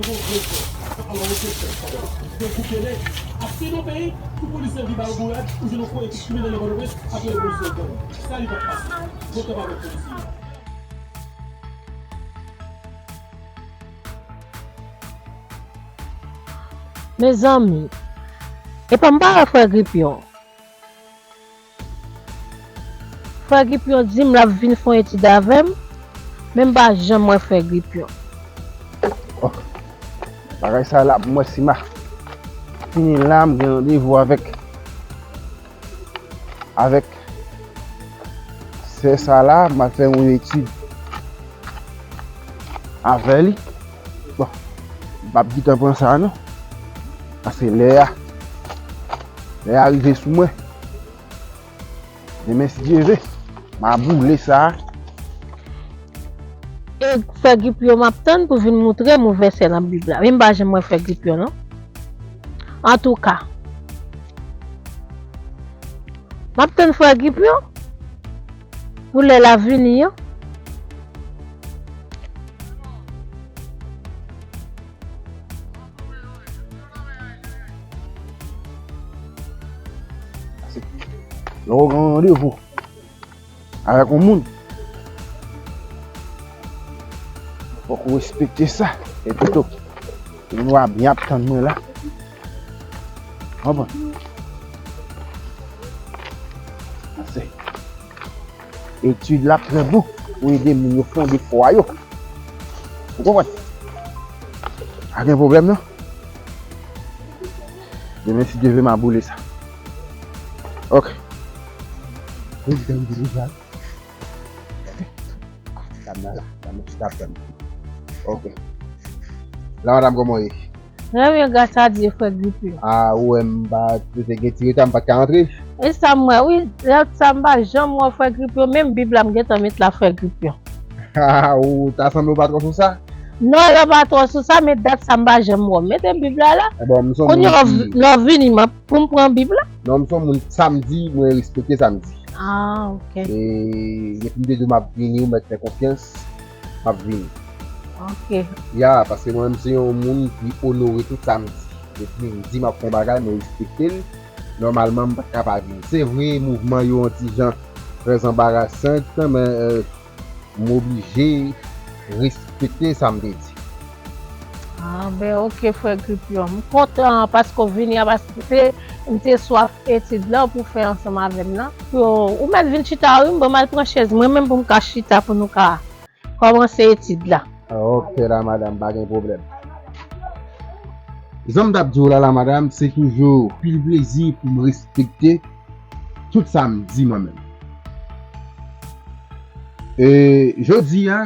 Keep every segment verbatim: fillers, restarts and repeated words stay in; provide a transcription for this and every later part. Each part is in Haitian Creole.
Yon gwo frè, yon gwo frè. Donk, ou konnen, ap fè nan peyi, pou polisye vin ba yo bourad, ou jwenn yon gwo ekip kriminèl nan Pòtoprens, ap fè polisye gang. Sa li p ap pase. Bon travay polisye. Mezanmi, epa m pa wè frè Gripyon. Frè Gripyon di m l ap vin fè yon etid avè m, men m pa janm wè frè Gripyon. Bagay sa la, m wè si m a fini la, m gen randevou avèk avèk sè sa la, m al fè yon etid avè li. Bon, m p ap gentan pran sa non. Paske lè a, lè a rive sou mwen. Demen si Dye ve, m a boule sa. E frè Gripyon m ap tann pou vin moutre m yon vèsè nan Bib la. Men m pa janm wè frè Gripyon non. Antouka, m ap tann frè Gripyon pou lè l ap vini an. Lè w gen yon randevou avèk yon moun, fòk ou respekte sa. Epi tou, moun yo a byen ap tann mwen la. Konprann? Ase. Etid la ap trè bon pou ede moun yo fonde fwa yo. Ou konprann? Pa gen pwoblèm non. Demen si Dye ve m a boule sa. Ok. Prezidan m di deja. Dam nan la, dam nan chita ap tann. Ok. La madanm kòman w ye? Trè byen, gras a Dye, frè Gripyon. A, ou wè m pa te gen ti reta, m pa t ka antre. E sa m wè, wi. Lòt sa m pa janm wè frè Gripyon, menm Bib la m gentan met la frè Gripyon. A, ou ta sanble w pa twò sou sa? Non, lè w pa twò sou sa, men dat sa m pa janm wè w mete Bib la la. Kounye a lè w vini, m ap pou m pran Bib la? Non, m se yon moun samdi, mwen respekte samdi. Ah, ok. E depi m te di w m ap vini, ou mèt fè konfyans, m ap vini. Ok. Ya, paske mwen menm se yon moun ki onore tout samdi. Depi m di m ap fè yon bagay, mwen respekte l. Nòmalman, m pa t ka pa vini. Se vre, mouvman yo yon ti jan trè anbarasan, men euh, m oblije respekte sa m te di. Ah, ben, ok, frè Gripyon. M kontan paske w vini a, paske m te swaf etid la pou w fè ansanm avè m nan. Yo, ou mèt vin chita, wi, m ban m al pran chèz mwen menm pou m ka chita pou nou ka kòmanse etid la. Ok, la madanm, pa gen pwoblèm. Jan m t ap di w la, la madanm, se toujou pil plezi pou m respekte tout sa m di mwen menm. E jodi a,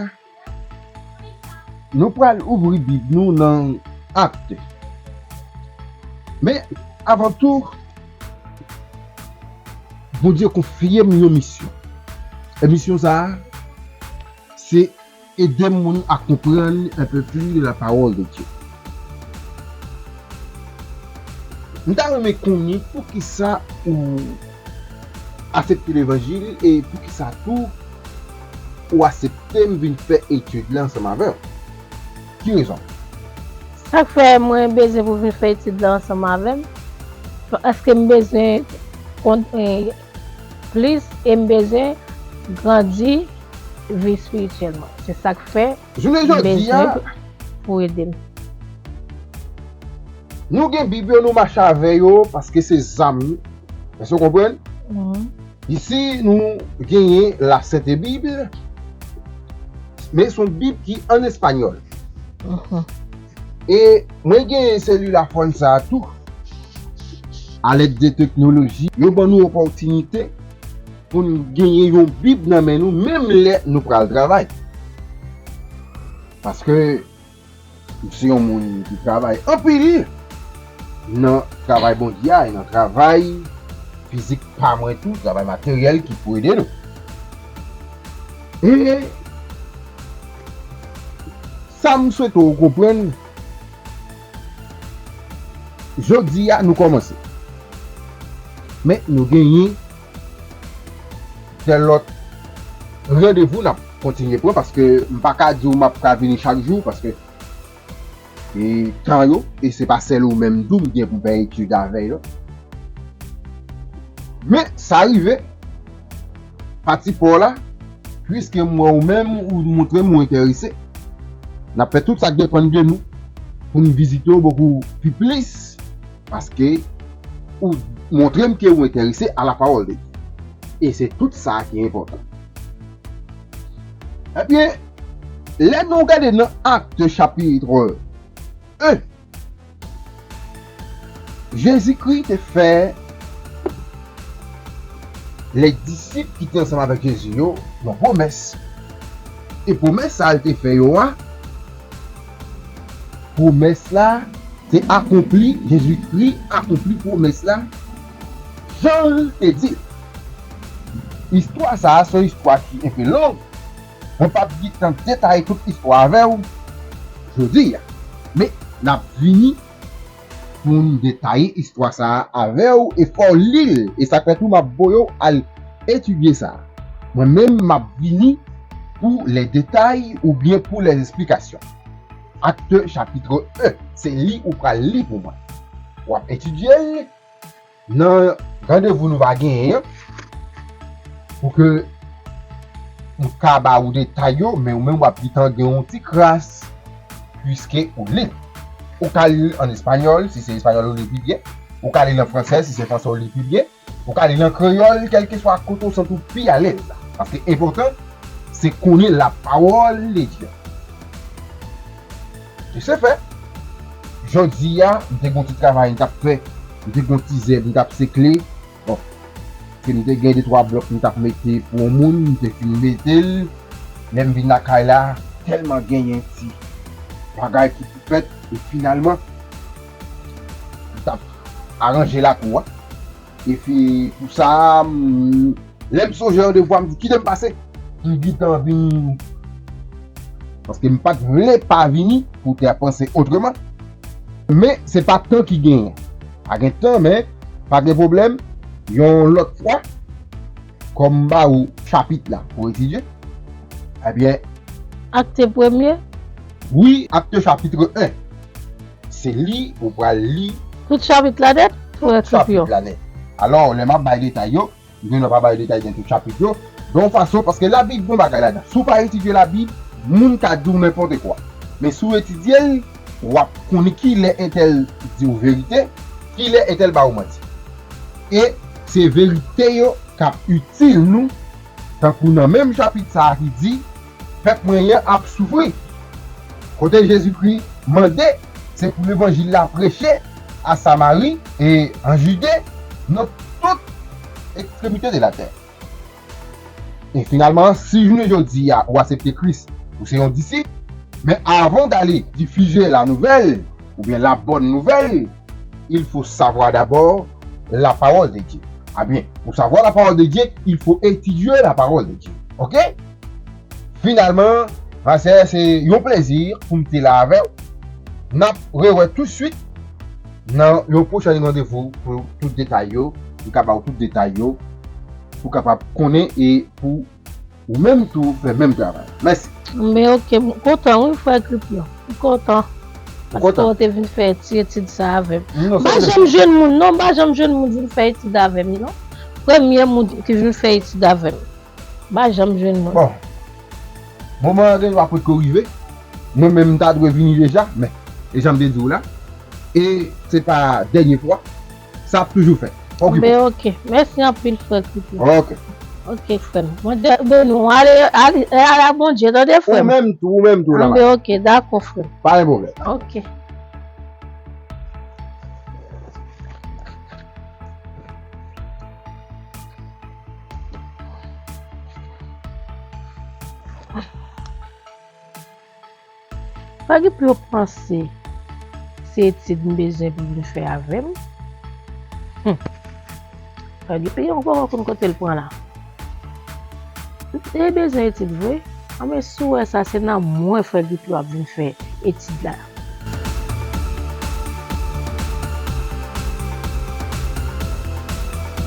nou pral ouvri Bib nou nan Akte. Men, avan tou, Bondye konfye m yon misyon. E misyon sa a, se ede moun a konprann un peu plus de la parole de Dieu. M ta renmen konnen poukisa ou aksepte levanjil e poukisa tou ou aksepte m vin fè etid la ansanm avè w. Ki rezon? Sa k fè mwen bezwen pou vin fè etid la ansanm avè m? Paske m bezwen konn, eh, plis e m bezwen grandi vi espirityèlman. Se sa k fè m bezwen pou ede m. Nou gen Bib yo, nou mache avè yo, paske se zam nou. Èske w konprann? Isi, nou genyen la Sente Bib, men se yon Bib ki ann espanyòl. E mwen genyen selil iPhone sa a tou. Alèd de teknoloji, yo ban nou opòtinite pou n genyen yon Bib nan men nou, menm lè nou pral travay. Paske m se yon moun ki travay anpil nan travay Bondye a e nan travay fizik pa mwen tou, travay materyèl ki pou ede nou. E sa m swete w konprann, jodi a nou kòmanse. Men nou genyen de lòt randevou n ap kontinye pran, paske m pa ka di w m ap ka vini chak jou, paske e tan yo, e se pa sèl ou menm tou m gen pou m fè etid avè yo. Men, sa rive, pati pa w la, piske m wè ou menm, ou montre m ou enterese, n ap fè tout sa k depann de nou pou n vizite w bokou pi plis, paske ou montre m ke ou enterese a la pawòl de Dye. E se tout sa ki enpòtan. Ebyen, lè nou gade nan Akte chapit en, Jezikri te fè lè disip ki te ansanm avèk Jezi yo yon pwomès. E pwomès sa a l te fè yo a, pwomès la te akonpli, Jezikri akonpli pwomès la jan l te di l. Istwa sa a se yon istwa ki enpe long. Mwen p ap gentan detaye tout istwa avè w jodi a, men n ap vini pou n detaye istwa sa a avè w e fò w li l, e sa k fè tou m ap voye w al etidye sa a. Mwen menm, m ap vini pou lè detay oubyen pou lè esplikasyon. Akte chapit en, se li ou pral li pou mwen. W ap etidye l, nan randevou nou va genyen an, pou ke m ka ba ou detay yo, men ou menm w ap gentan gen yon ti kras, piske ou li l. Ou ka li l an espanyòl, si se espanyòl ou li pi byen. Ou ka li l an fransè, si se fransè ou li pi byen. Ou ka li l an kreyòl, kèlkeswa kote w santi w pi alèz la. Paske enpòtan, se konnen la pawòl de Dye. De se fè, jodi a, m te gon ti travay m t ap fè, m te gon ti zèb m t ap sekle. Bon, ke m te gen de twa blòk m t ap mete pou yon moun, m te fin mete l. Lè m vin lakay la, tèlman genyen ti bagay ki pou fèt, e finalman, m t ap aranje lakou a. Epi pou sa, m, lè m sonje randevou a, m di, "Kite m pase." M gentan vin, paske m pa t vle pa vini pou te ap panse otreman. Men, se pa tan ki genyen. Pa gen tan, men pa gen pwoblèm. Yon lòt fwa, kòm m ba ou chapit la pou etidye, ebyen, Akte premye? Wi, Akte chapit en. Se li ou pral li. Tout chapit la nèt? Tout chapit la nèt. Alò, lè m ap bay detay yo, m gen dwa pa bay detay nan tout chapit yo. Yon fason, paske Labib gon bagay ladan. Si w pa etidye Labib, moun ka di w nenpòt kwa. Men si w etidye l, w ap konnen kilè entèl di w verite, kilè entèl ba w manti. E se verite yo k ap itil nou, tankou nan menm chapit sa a ki di, pèp mwen an ap soufri. Kote Jezikri mande, se pou levanjil la preche a Samari e an Jide, nan tout ekstremite de latè. E finalman, si jounen jodi a ou aksepte Kris, ou se yon disip, men avant d'aller diffuser la nouvelle, oubyen la bonne nouvelle, il faut savoir d'abord la parole de Dieu. Ebyen, pour savoir la parole de Dieu, il faut étudier la parole de Dieu. Ok? Finalman, frè e sè, se yon plezi pou m te la avè w. N ap rewè tousuit nan yon pwochèn randevou pou tout detay yo. M ka ba w tout detay yo pou w kapab konnen e pou ou menm tou fè menm travay. Mèsi. Men ok, m kontan wi, frè Kripyon. M kontan. Ou kontan? Paske w te vin fè ti etid sa avè m. M pa janm jwenn moun, non, m pa janm jwenn moun vin fè etid avè m, non. Premye moun ki vin fè etid avè m. M pa janm jwenn moun. Bon. Moman an gen dwa potko rive. Mwen menm, m ta dwe vini deja, men, e jan m te di w la, e se pa dènye fwa, sa ap toujou fèt. Ok. Ben, ok. Mèsi anpil, frè Kripyon. Ok. Ok, frè m. Mwen de-, beni w. Ale, ale, ale a Bondye, tande, frè m. Ou menm tou, ou menm tou, la. Ben, ok, dakò, frè m. Pa gen pwoblèm. Ok. Frè Gipyo panse se etid m bezwen pou vin fè avè m. Hum. Frè Gipyo ankò konn kote l pran la. Li bezwen etid vre. Anben, si w wè sa, se nan mwen Frè Gipyo ap vin fè etid la.